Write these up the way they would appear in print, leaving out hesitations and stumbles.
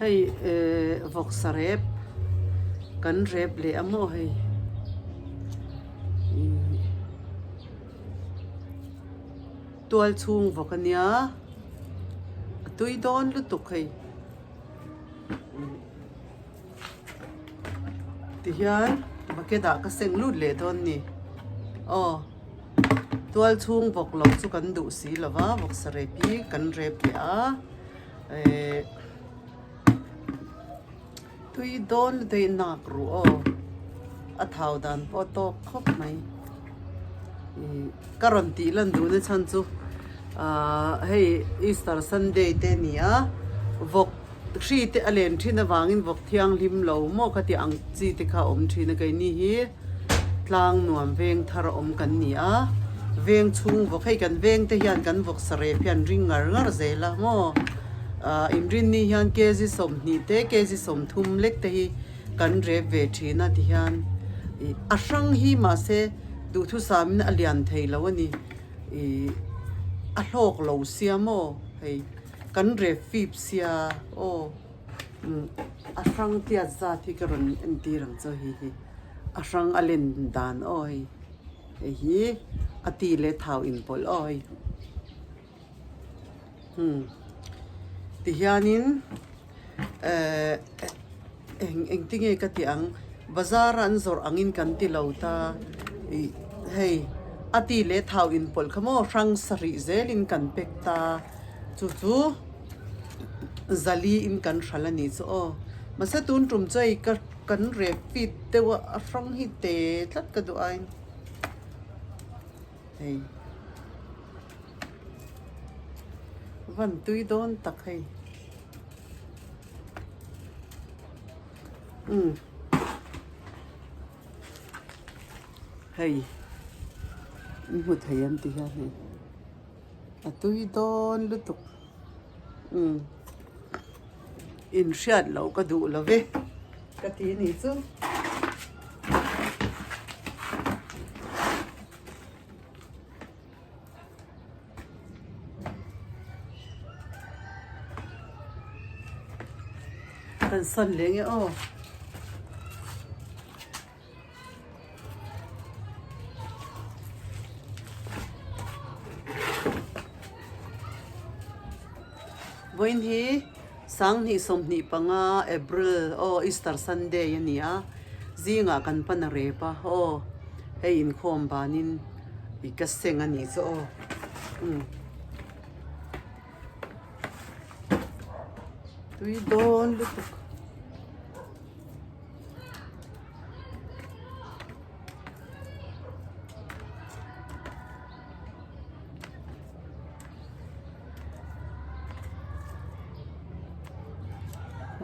Hei eh vawksa rep kan rep leh a maw hei ihh tual chhung vawk a nia a tui dawn lutuk hei. Tihian bucket ah ka seng lut leh dawn ni aw tual chhung vawk lo chu kan duh si lo va vawksa rep hi kan rep leh a ehh tui dawn daih nak ruh aw a thau dan pawh a tawk khawp mai ih ka rawn tih lan duh na chhan chu ahh hei Easter Sunday te a ni a vawk. Hri te a len thin avangin vawk thianghlim lo maw ka tih ang chi te kha a awm thin a, keini hi tlang nuam veng thar a awm kan ni a, veng chhung vawk hei kan veng te hian kan vawk sarep hian ring ngar ngar zel a maw ah inrinni hian kg 20 te kg 30 lek te hi kan rep ve thin a tihian ih a hrang hi mahse duhthusam in a lian thei lo a ni ih a hlawk lo sia maw hei. Kan rep fip sia aw a hrang tiat zat hi ka rawn entir ang chu hei hi a hrang a len dan aw hei hei hi a ti leh thau inpawlh aw hei umm tihianin ehh eng engtinge ka tih ang bazar a an zawrh angin kan ti lo ta ih hei a ti leh thau inpawlh kha maw hrang sarih zelin kan pack ta. Chu chu zali in kan hral a nih chu aw. Mahse tun tum chu hei ka kan rep fit deuh a a hrang hi te tlat ka duh aiin hei van tui dawn tak hei umm hei in hmu thei an ti hian hei. A tui dawn lutuk umm inhriat loh ka duh lo ve ka ti a nih chu. Kan sawn leh nge aw. Vawiin hi sanghnih sawmhnih panga April aw Easter Sunday a ni a, zingah kan pan a rep a aw hei inkhawm banin ih ka seng a nih chu aw umm tui dawn lutuk.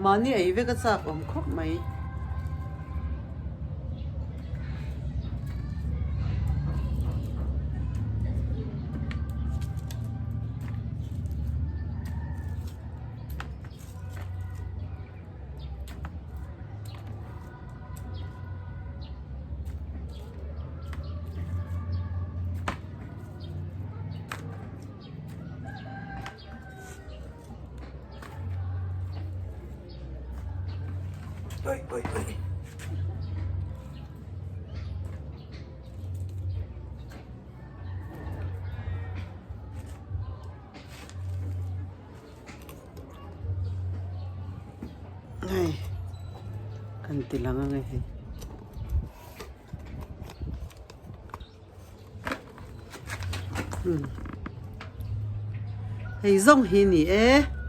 Mahni ei vek a chak awm khawp mai. Oi oi oi. Hei kan ti lang ang e hei. Hei zawng hi ni e.